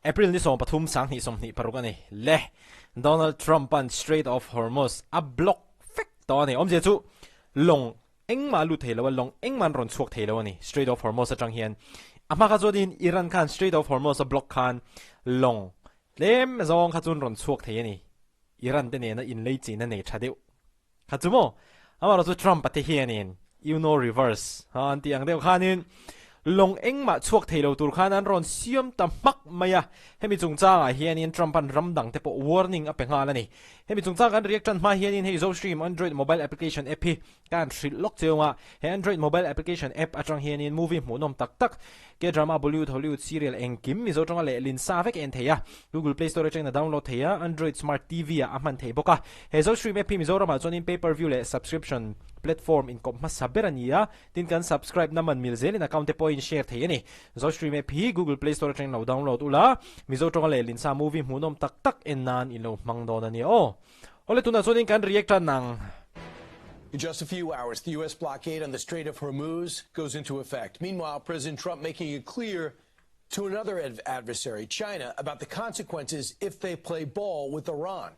April ni 13 2026 ani le. Donald Trump an Strait of Hormuz a block vek tawh ani. Awmzia chu lawng engmah a lut thei lo a, lawng engmah an rawn chhuak thei lo ani Strait of Hormuz atang hian. A hma kha chuanin Iran khan Strait of Hormuz a block khan lawng tlem zawng kha chuan rawn chhuak thei ani. Iran te nena inlei chin a nei tha deuh kha chu maw? Amaherawhchu Trump-a te hianin you know reverse ha an tih ang deuh khanin lawng engmah chhuak thei lo tur khan an rawn siam ta hmak mai a. Hemi chungchangah hianin Trump-a'n ram dang te pawh warning a pe nghal a ni. Hemi chungchang kan react tan hma hianin hei Zostream Android mobile application app hi Ka han hrilh lawk cheu a, he Android mobile application app atang hianin movie hmuhnawm tak tak, K-drama, Bollywood, Hollywood serial engkim Mizo tanga lehlin sa vek en thei a, Google Play Store atangin a download thei a, Android Smart TV ah a hman thei bawk a. He Zostream app hi Mizoramah chuanin pay per view leh subscription platform inkawp hmasa ber a ni a, tin kan subscribe na man mil zelin account te pawhin share thei a ni. Zostream app hi Google Play Store atangin lo download ula, Mizo tanga lehlin sa movie hmuhnawm tak tak en nan in lo hmang dawn a nia aw. Awle tunah chuanin kan react tan ang. In just a few hours, the U.S. blockade on the Strait of Hormuz goes into effect. Meanwhile, President Trump making it clear to another adversary, China, about the consequences if they play ball with Iran.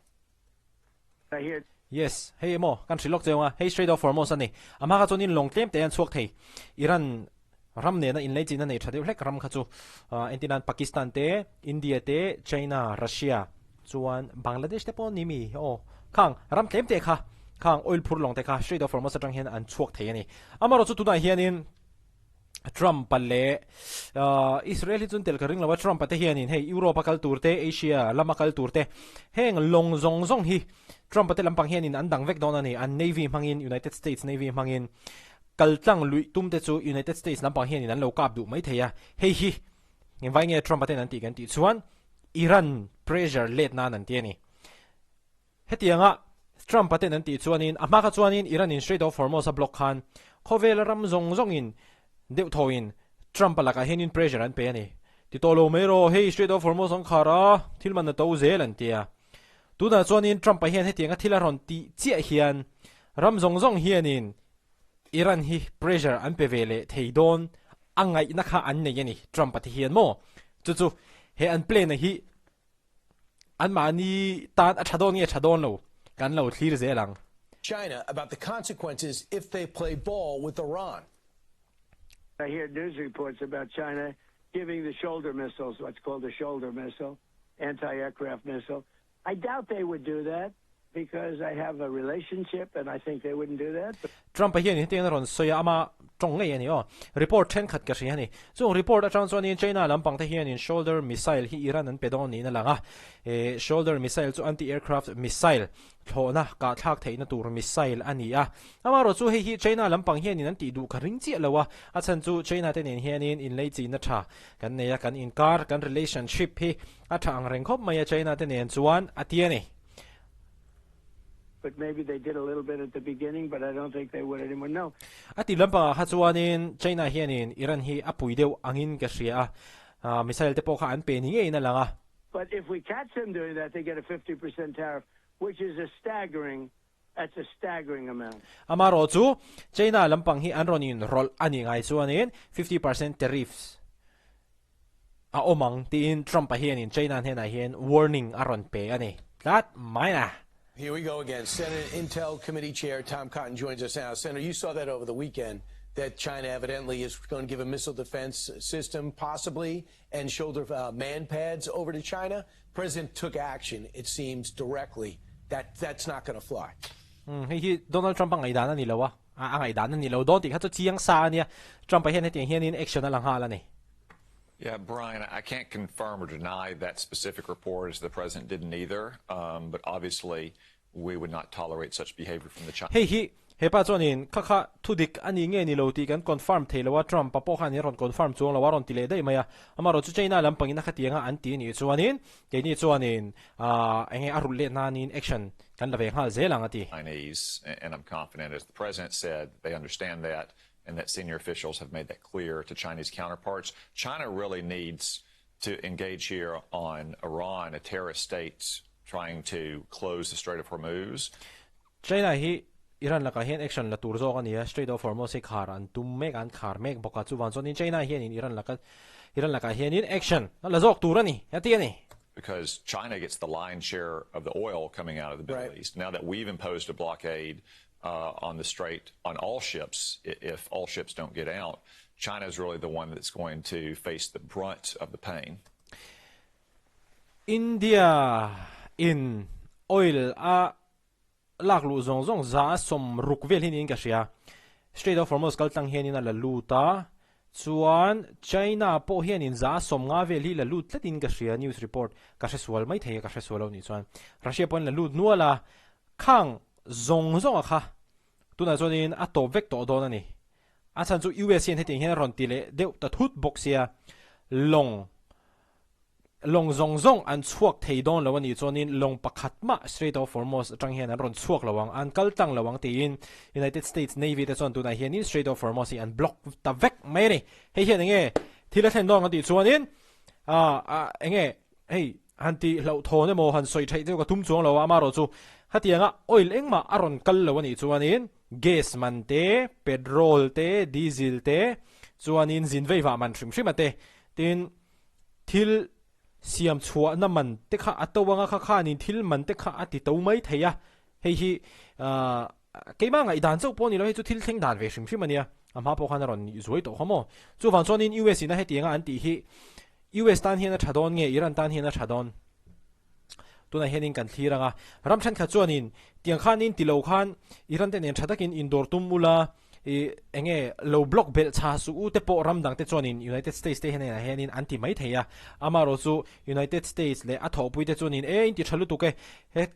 I hear Yes, hei emaw kan hrilh lawk cheu ang a, hei Strait of Hormuz a ni. A hma kha chuanin lawng tlem te an chhuak thei. Iran ram nena inlei chin a nei tha deuh hlek ram kha chu entirnan Pakistan te, India te, China, Russia chuan Bangladesh te pawh ni mi aw khang ram tlem te kha khang oil phur lawng te kha Strait of Hormuz atang hian an chhuak thei a ni. Amaherawhchu chu tunah hianin Trump-a leh Israel hi chuan tel ka ring lo a, Trump-a te hianin hei Europe a kal tur te, Asia lama kal tur te heng lawng zawng zawng hi Trump-a te lampang hianin an dang vek dawn a ni. An Navy hmangin United States Navy hmangin Kal tlang luih tum te chu United States lampang hianin an lo kap duh mai thei a, hei hi engvai nge Trump-a ten an tih kan tih chuan Iran pressure let nan an ti a ni. Hetianga Trump-a ten an tih chuanin a hma kha chuanin Iran-in Strait of Hormuz a block khan khawvela ram zawng zawngin deuh thawin Trump-a lakah hianin pressure an pe a ni. Ti tawh lo mai rawh, hei Strait of Hormuz an khar a, thil man a to zel an ti a. Tunah chuanin Trump-a hian hetianga thil a rawn tih chiah hian ram zawng zawng hianin Iran hi pressure an pe ve leh thei dawn a ngaihna kha an nei a ni Trump-a te hian maw? Chu chu he an plan-a hi anmahni tan a tha dawn nge tha dawn lo kan lo thlir zel ang. China about the consequences if they play ball with Iran. I hear news reports about China giving the shoulder missiles, what's called a shoulder missile, anti-aircraft missile. I doubt they would do that because I have a relationship and I think they wouldn't do that. Trump-a hian hetiang a rawn sawi a, ama tawng ngei a ni aw. Report thenkhat ka hria a ni. Chung report atang chuanin China lampang te hianin shoulder missile hi Iran an pe dawn niin a lang a. Eh, shoulder missile chu anti-aircraft missile, thlawhna kahthlak theihna tur missile a ni a. Amaherawh chu hei hi China lampang hianin an tih duh ka ring chiah lo a, a chhan chu China te nen hianin inlei chinna tha kan nei a, kan inkar, kan relationship hi A tha ang reng khawp mai a China te nen chuan a ti a ni. But maybe they did a little bit at the beginning but I don't think they would anymore. No. A ti lampangah kha chuanin China hianin Iran hi a pui deuh angin ka hria a, missile te pawh kha an pe ni ngeiin a lang a. But if we catch them doing that they get a 50% tariff which is a staggering, that's a staggering amount. Amaherawh chu China lampang hi an rawn inrawlh a nih ngai chuanin 50% tariffs a awm ang tiin Trump-a hianin China hnenah hian warning a rawn pe a ni tlat mai a. Here we go again. Senate Intel Committee Chair Tom Cotton joins us now. Senator, you saw that over the weekend that China evidently is going to give a missile defense system possibly and shoulder uh, man pads over to China. President took action, it seems, directly. That that's not going to fly. Mm, hei hi Donald Trump a ngaihdan a ni lo a. A ngaihdan a ni lo dawn tih kha chu chiang sa a nia. Trump-a hian hetiang hianin action a la nghal a ni. Yeah, Brian, I can't confirm or deny that specific report as the president didn't either, um, but obviously we would not tolerate such behavior from the Chinese. Hei hi hepa chuanin kha kha thudik a ni nge ni lo tih kan confirm thei lo a, Trump-a pawh khan in rawn confirm chuang lo a rawn ti leh daih mai a. Amaherawhchu chu China lampangin a khatianga an ti anih chuanin keini chuanin eng nge a rulh leh nanin action kan la ve nghal zel ang a ti. Chinese and I'm confident as the president said they understand that and that senior officials have made that clear to Chinese counterparts. China really needs to engage here on Iran, a terrorist state trying to close the Strait of Hormuz. China hi Iran lakah hian action la tur zawk a ni a, Strait of Hormuz hi khar an tum mek a, an khar mek bawk a, chuvang chuanin China hianin Iran laka Iran lakah hianin action a la zawk tur a ni, a ti a ni. Because China gets the lion's share of the oil coming out of the Middle East. Now that we've imposed a blockade on the strait on all ships, if all ships don't get out, China is really the one that's going to face the brunt of the pain. India in oil a lak luh zawng zawng 60% vel hi niin ka hria. Strait of Hormuz kal tlang hianin a la lut a, chuan China pawh hianin 50% vel hi la lut tlatin ka hria news report ka hre sual mai thei a ka hre sual lo nih chuan Russia pawhin la lut nual a, khang zawng zawnga kha tunah chuanin a tawp vek tawh dawn a ni. A chhan chu US hian hetiang hian a rawn ti leh deuh ta thut bawk sia, lawng Lawng zawng zawng an chhuak thei dawn lo a nih chuanin lawng pakhat mah Strait of Hormuz atang hian an rawn chhuak lo ang, an kal tlang lo ang tiin United States Navy te chuan tunah hianin Strait of Hormuz hi an block ta vek mai a ni. Hei hian enge thil a thlen dawn ang tih chuanin ah enge hei han tih hlauhthawn emaw han sawi theih deuh ka tum chuang lo a, amaherawhchu hetianga oil engmah a rawn kal lo a nih chuanin gas man te, petrol te, diesel te chuanin zin veivah man hrim hrim a te tin Thil siam chhuahna man te kha a to anga kha khanin thil man te kha a ti to mai thei a, hei hi keimah ngaihdan chauh pawh a ni lo, hei chu thil thleng dan ve hrim hrim a nia, a hma pawh khan a rawn nih zuai tawh kha maw. Chuvang chuanin US ina hetianga an tih hi US tan hian a tha dawn nge Iran tan hian a tha dawn? Tunah hianin kan thlir anga ram thenkhat chuanin tiang khanin ti lo khan Iran te nen tha takin indawr tum ula, I enge lo block belh chha suh u te pawh ram dang te chuanin United States te hnenah hianin an ti mai thei a, amaherawh chu United States leh a thawhpui te chuanin e in ti tha lutuk e, he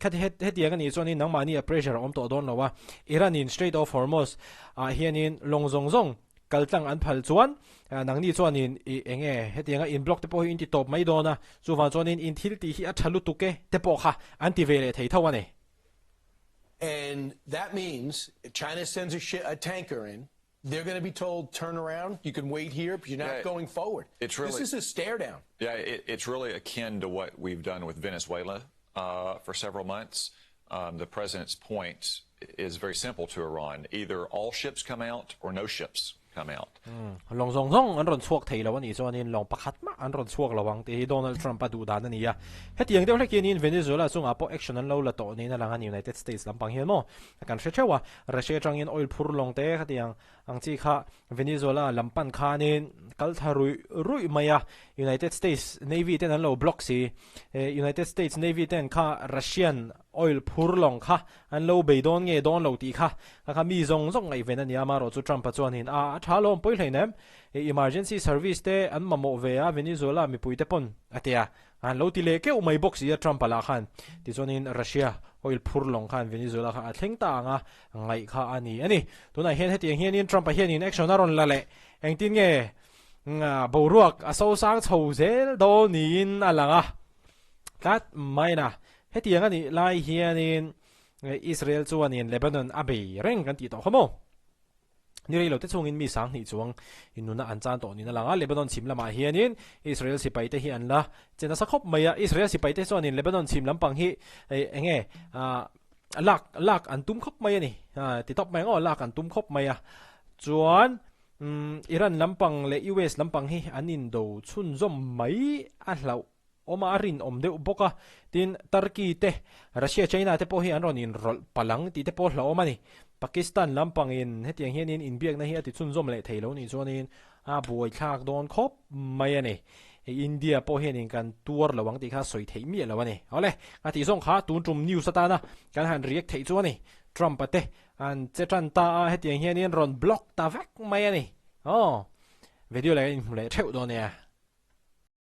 hetiang anih chuanin nangmahni a pressure a awm tawh dawn lo a, Iran in Strait of Hormuz ah hianin lawng zawng zawng kal tlang an phal chuan nangni chuanin i enge hetianga in block te pawh hi in ti tawp mai dawn a, chuvang chuanin in thil tih hi a tha lutuk e te pawh kha an ti ve leh thei tho a ni. And that means China sends a, sh- a tanker in. They're going to be told, turn around. You can wait here, but you're not yeah, going forward. It's really, this is a stare down. Yeah, it, it's really akin to what we've done with Venezuela for several months. the president's point is very simple to Iran either all ships come out or no ships come out. Lawng zawng zawng an rawn chhuak thei lo a nih chuanin lawng pakhat mah an rawn chhuak lo ang tih hi Donald Trump a duh dan a ni a. Hetiang deuh hlek hianin Venezuela chungah pawh action an lo la tawh niin a lang a ni United States lampang hian maw kan hre theuh a, Russia atangin oil phur lawng te khatiang ang chi kha Venezuela lam pan khanin kal thla ruih ruih mai a, United States Navy ten an lo block si. United States Navy ten kha Russian oil phur lawng kha An lo bei dawn nge dawn lo tih kha kha kha mi zawng zawng ngaihven a ni a, amaherawh chu Trump-a chuanin a a tha lawm pawi hlein em? Emergency service te an mamawh ve a, Venezuela mipui te pawn a ti a, an lo ti leh keuh mai bawk si a Trump-a lah khan. Tichuanin Russia oil phur lawng khan Venezuela kha a thleng ta ang a, ngaih kha a ni a ni. Tunah hian hetiang hianin Trump-a hianin action a rawn la leh engtin nge boruak a sosang chho zel dawn niin a lang a, tlat mai na. Hetiang a nih lai hianin Israel chuanin Lebanon a bei reng kan tih tawh kha maw? Ni rei lote chungin mi 2000 chuang innuna an chan tawh niin a lang a, Lebanon chhim lamah hianin Israel sipaite hi an la che nasa khawp mai a, Israel sipaite chuanin Lebanon chhim lampang hi eng nge lak lak an tum khawp mai a ni, ti tawp mai ang aw, lak an tum khawp mai a, chuan Iran lampang leh US lampang hi an indo chhunzawm mai a hlauh. Awm a rinawm deuh bawk a, tin Turkey te, Russia, China te pawh hi an rawn inrawlh palh ang tih te pawh hlauhawm a ni. Pakistan lampangin hetiang hianin inbiakna hi a ti chhunzawm leh thei lo nih chuanin a buaithlak dawn khawp mai a ni. India pawh hianin kan tuar lo ang tih kha sawi theih miah lo a ni. Awle, ka tih zawng kha tun tum news atana kan han react theih chu a ni. Trump-a te an che tan ta a, hetiang hianin rawn block ta vek mai a ni. Aw, video leh kan inhmu leh theuh dawn nia.